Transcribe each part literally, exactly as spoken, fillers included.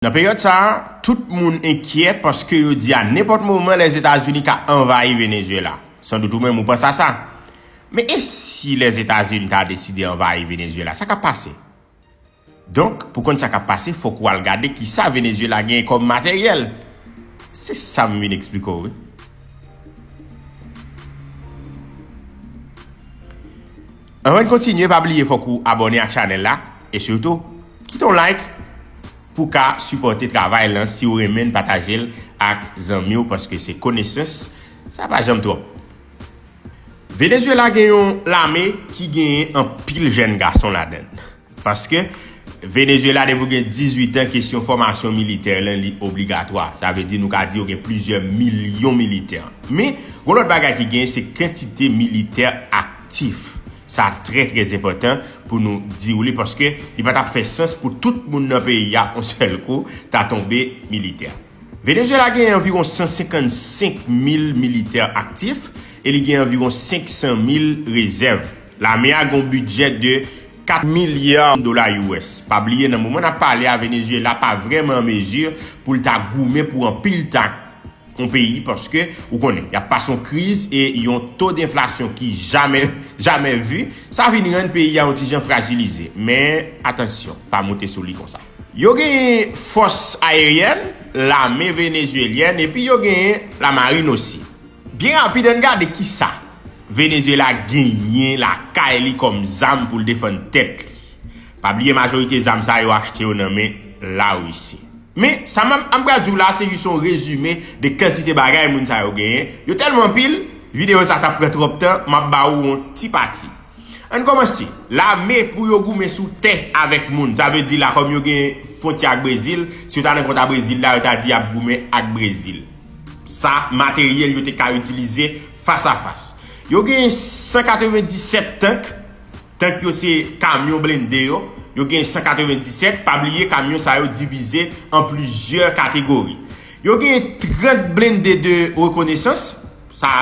Nan peryòd sa a, tout moun enkyè paske yo di a nenpòt moman Lèzetazini ka anvayi Venezuela. Sandout ou menm ou panse a sa. Men e si Lèzetazini ta deside anvayi Venezuela, sa k ap pase? Donk, pou konn sa k ap pase, fòk ou al gade kisa Venezuela genyen kòm materyèl. Se sa m vin eksplike w, wi. Anvan n kontinye, pa bliye fòk ou abòne ak chanèl la e sitou kite yon like pou w ka sipòte travay lan si w renmen l, pataje l ak zanmi w paske se konesans, sa pa janm twòp. Venezuela gen yon lame ki genyen anpil jèn gason ladan l. Paske Venezuela depi w gen dizuit an, kesyon fòmasyon militè lan li obligatwa. Sa vle di nou ka di yo gen plizyè milyon militè. Men, gon lòt bagay ki genyen se kantite militè aktif. Sa trè trè enpòtan pou nou di w li paske li pa t ap fè sans pou tout moun nan peyi a yon sèl kou ta tonbe militè. Venezuela gen anviwon san senkannsenk mil militè aktif e li gen anviwon senk san mil rezèv. Lame a gen yon bidjè de kat milya dola U S. Pa bliye, nan moman n ap pale a, Venezuela pa vrèman an mezi pou l ta goumen pou anpil tan ak yon peyi, paske, ou konnen, y ap pase yon kriz e yon to denflasyon ki jamè, jamè vi. Sa vin rann peyi a yon ti jan frajilize. Men, atansyon, pa moute sou li konsa. Yo genyen fòs ayeryèn, lame venezuelyèn, epi yo genyen lamarin osi. Byen rapid, ann gade kisa Venezuela genyen lakay li kòm zam pou l defann tèt li. Pa bliye, majorite zam sa yo achte yo nan men Larisi. Men, sa m ap, m pral di w la, se jis yon rezime de kantite bagay moun sa yo genyen. Yo tèlman anpil, videyo sa t ap pran twòp tan, m ap ba ou yon ti pati. Ann kòmanse. Lame pou yo goumen sou tè avèk moun. Sa vle di la, kòm yo gen fwontyè ak Brezil, si yo ta nan konta Brezil la, yo ta di y ap goumen ak Brezil. Sa, materyèl yo te ka itilize fas a fas. Yo gen san katrevenndisèt tank. Tank yo se kamyon blende yo. Yo gen san katrevenndisèt. Pa bliye, kamyon sa yo divize an plizyè kategori. Yo gen trant blende de rekonesans. Sa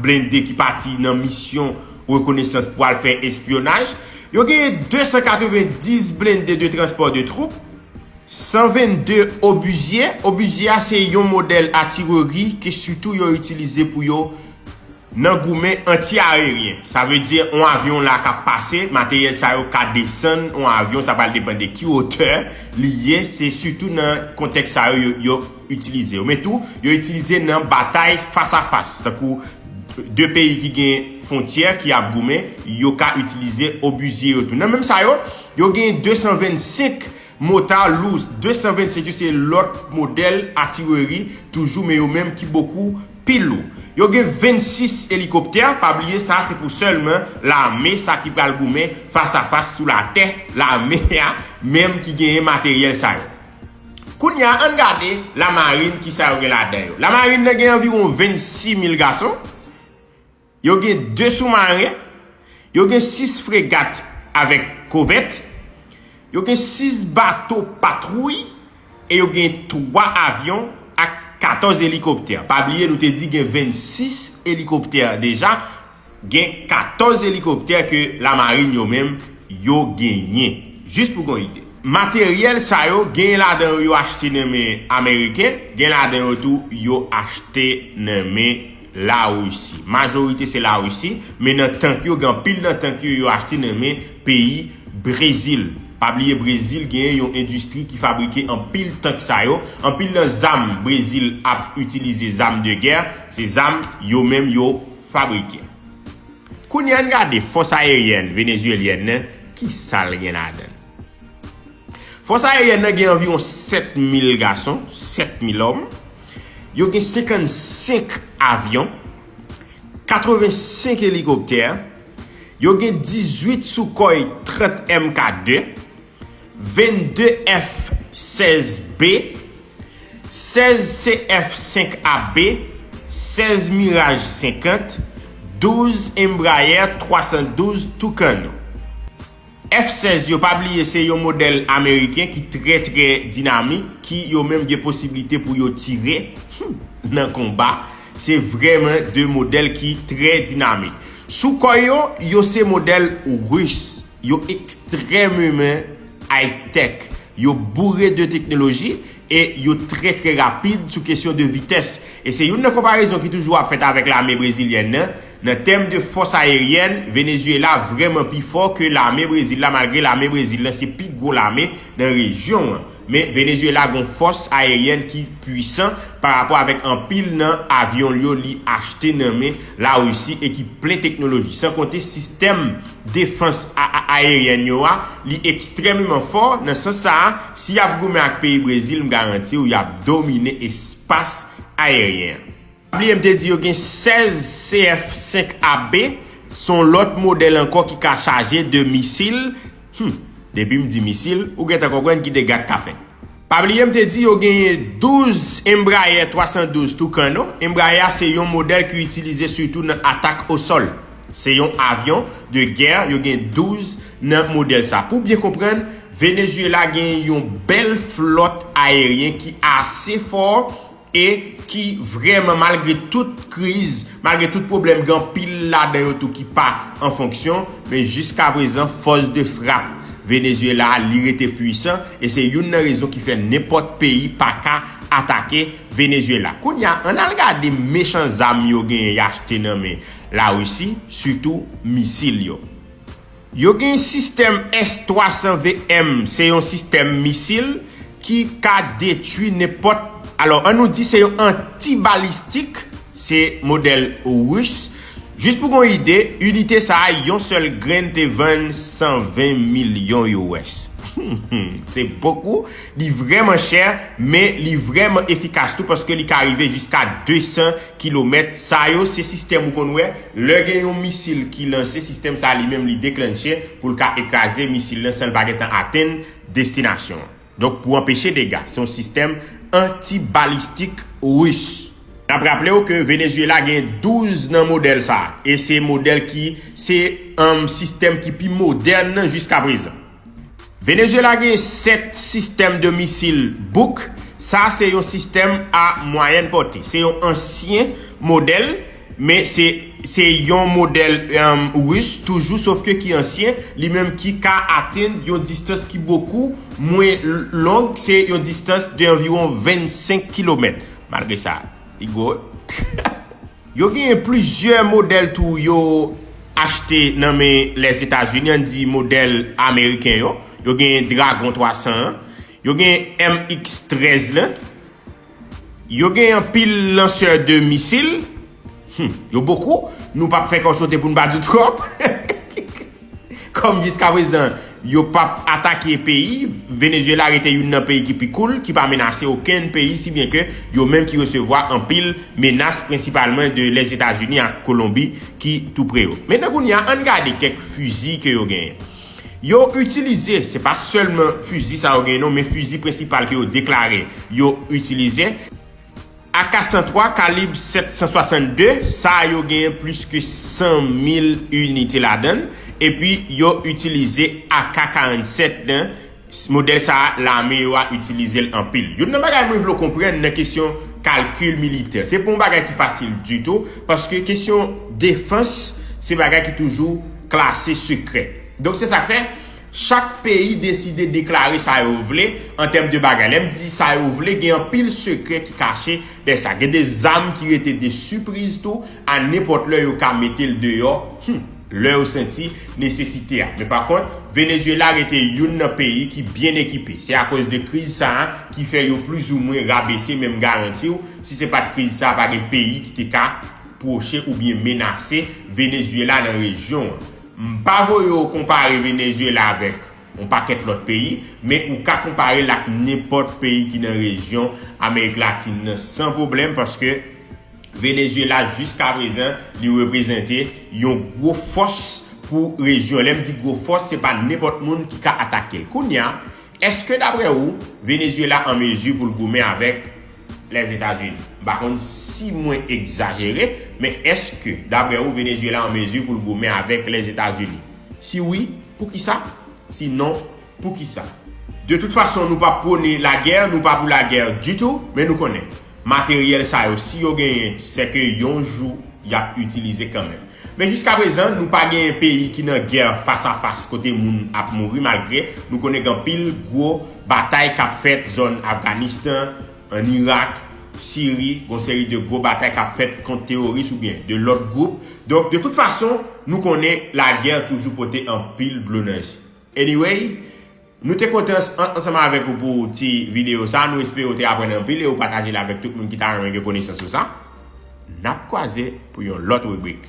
blende ki pati nan misyon rekonesans pou al fè espyonaj. Yo gen de san katrevenndis blende de transpò de twoup, san vennde obizye. Obizye a se yon modèl atireri ke sitou yo itilize pou yo nan goumen anti-aeryen. Sa vle di yon avyon la k ap pase, materyèl sa yo ka desann yon avyon, sa pral depann de ki wotè li ye, se sitou nan kontèks sa yo, yo, yo itilize yo. Men tou, yo itilize nan batay fas a fas, tankou de peyi ki gen fwontyè ki ap goumen, yo ka itilize obizye yo tou. Nan menm sa yo, yo gen de san vennsenk mota lou, de san vennsenk yo se lòt modèl atireri, toujou, men yo menm ki bokou pi lou. Yo gen vennsis elikoptè, pa bliye sa, se pou sèlman lame sa ki pral goumen fas a fas sou latè, lame a menm ki genyen materyèl sa yo. Kounye a, ann gade lamarin kisa yo gen ladan yo. Lamarin nan gen anviwon vennsis mil gason. Yo gen de soumaren. Yo gen sis fregat avèk kòvèt. Yo gen sis bato patwouy. E yo gen twa avyon ak katòz elikoptè. Pa bliye, nou te di gen vennsis elikoptè deja. Gen katòz elikoptè ke lamarin yo menm yo genyen. Jis pou gon ide. Materyèl sa yo, gen ladan yo, yo achte nan men Ameriken, gen ladan yo tou, yo achte nan men Larisi. Majorite se Larisi, men nan tank yo, gen anpil nan tank yo, yo achte nan men peyi Brezil. Pa bliye, Brezil genyen yon endistri ki fabrike anpil tank sa yo. Anpil nan zam Brezil ap itilize, zam de gè, se zam yo menm yo fabrike. Kounye a, ann gade fòs ayeryèn venezuelyèn nan, ki sa l gen ladan l. Fòs ayeryèn nan gen anviwon sèt mil gason, sèt mil òm. Yo gen senkannsenk avyon, katrevensenk elikoptè. Yo gen dizuit Sukhoi trant M K de, vennde F sèz B, sèz C F senk A B, sèz Mirage senkant, douz Embraer twa san douz Tucano. F sèz yo, pa bliye, se yon modèl ameriken ki trè, trè dinamik, ki yo menm gen posiblite pou yo tire, hmm, nan konba. Se vrèman de modèl ki trè dinamik. Sukhoi yo, yo se modèl ris. Yo ekstrèmeman high-tech. Yo boure de teknoloji. E yo trè, trè rapid sou kesyon de vitès. E se youn nan konparezon ki toujou ap fèt avèk lame brezilyèn nan. Nan tèm de fòs ayeryèn, Venezuela vrèman pi fò ke lame Brezil la, malgre lame Brezil lan se pi gwo lame nan rejyon an. Men Venezuela gon fòs ayeryèn ki pwisan pa rapò avèk anpil nan avyon l yo li achte nan men Larisi e ki plen teknoloji. San konte sistèm defans a, a, ayeryèn yo a, li ekstrèmeman fò. Nan sans sa a, si y ap goumen ak peyi Brezil, m garanti w y ap domine espas ayeryen an. Pa bliye m te di yo gen sèz C F senk A B, se yon lòt modèl ankò ki ka chaje de misil. Hmm, depi m di misil, ou gentan konprann ki dega k ka fèt. Pa bliye m te di yo genyen douz Embraer twa san douz Tucano. Embraer a se yon modèl ki itilize sitou nan atak o sòl. Se yon avyon de gè, yo gen douz nan modèl sa. Pou byen konprann, Venezuela gen yon bèl flòt ayeryen ki ase fò e ki vrèman, malgre tout kriz, malgre tout pwoblèm, gen anpil ladan yo tou ki pa an fonksyon, men jiskaprezan, fòs de frap Venezuela a, li rete pwisan, e se youn nan rezon ki fè nenpòt peyi pa ka atake Venezuela. Kounye a, ann al gade mechan zam yo genyen y achte nan men Larisi, sitou misil yo. Yo gen sistèm S twa san V M, se yon sistèm misil ki ka detwi nenpòt, alò, ann nou di se yon antibalistik, se modèl ris. Jis pou gon ide, inite sa a, yon sèl grenn te vann san ven milyon U S. Se bokou, li vrèman chè, men li vrèman efikas tou paske li ka rive jiska de san kilomèt. Sa yo, se sistèm ou konn wè, lè gen yon misil ki lanse, sistèm sa a li menm li deklanche pou l ka ekraze misil lan san l pa gentan atenn destinasyon an. Donk, pou anpeche dega, se yon sistèm antibalistik ris. N ap raple w ke Venezuela gen douz nan modèl sa a, e se modèl ki, se, um, sistèm ki pi modèn nan jiskaprezan. Venezuela gen sèt sistèm de misil Buk. Sa se yon sistèm a mwayèn pòte. Se yon ansyen modèl, men se, se yon modèl, um, ris toujou, sof ke ki ansyen, li menm ki ka atenn yon distans ki bokou mwen l-, long, se yon distans de anviwon vennsenk kilomèt. Malgre sa, li gwo. Yo genyen plizyè modèl tou yo achte nan men Lèzetazini, ann di modèl ameriken yo. Yo genyen Dragon twa san an. Yo genyen M X trèz lan. Yo genyen anpil lansè de misil. Hmm, yo bokou. Nou p ap fè kò sote pou n pa di twòp. Kòm jiskaprezan, yo p ap atake peyi, Venezuela rete youn nan peyi ki pi cool, ki pa menase okenn peyi, si byen ke yo menm ki resevwa anpil menas, prensipalman de Lèzetazini ak Kolonbi ki tou pre yo. Mentnan kounye a, ann gade kèk fizi ke yo genyen. Yo itilize, se pa sèlman fizi sa yo genyen non, men fizi prensipal ke yo deklare yo itilize, A K san twa, kalib sèt san swasannde, sa a yo genyen plis ke san mil inite ladan l, epi yo itilize A K karannsèt lan, modèl sa a, lame yo a itilize l anpil. Youn nan bagay mwen vle w konprann nan kesyon kalkil militè, se pa yon bagay ki fasil ditou, paske kesyon defans, se bagay ki toujou klase sekrè. Donk, se sa k fè, chak peyi deside deklare sa yo vle an tèm de bagay. Lè m di sa yo vle, gen anpil sekrè ki kache dèyè sa. Gen de zam ki rete de sipriz tou, a nenpòt lè yo ka mete l deyò, hmm, lè yo santi nesesite a. Men pa kont, Venezuela rete youn nan peyi ki byen ekipe. Se akoz de kriz sa a ki fè yo plizoumwen rabese, men m garanti w, si se pa t kriz sa a, pa gen peyi ki te ka pwoche oubyen menase Venezuela nan rejyon an. M pa voye w konpare Venezuela avèk yon pakèt lòt peyi, men ou ka konpare l ak nenpòt peyi ki nan rejyon Amerik Latin nan san pwoblèm, paske Venezuela jiskaprezan, li reprezante yon gwo fòs pou rejyon. Lè m di gwo fòs, se pa nenpòt moun ki ka atake l. Kounye a, èske daprè ou, Venezuela an mezi pou l goumen avèk Lèzetazini? M pa konn si mwen egzajere, men èske, daprè ou, Venezuela an mezi pou l goumen avèk Lèzetazini? Si wi, poukisa? Si non, poukisa? De tout fason, nou pa pwone lagè, nou pa pou lagè ditou, men nou konnen materyèl sa yo, si yo genyen, sèke yon jou, y ap itilize kanmenm. Men jiskaprezan, nou pa genyen peyi ki nan gè fas a fas kote moun ap mouri, malgre nou konnen gen anpil gwo batay k ap fèt zòn Afganistan, ann Irak, Siri, gon seri de gwo batay k ap fèt kont teworis oubyen de lòt gwoup. Donk, de tout fason, nou konnen lagè toujou pote anpil dlo nan je. Anyway, nou te kontan ansanm avèk ou pou ti videyo sa. Nou espere w te aprann anpil e w pataje l avèk tout moun ki ta renmen gen konesans sou sa. N ap kwaze pou yon lòt ribrik.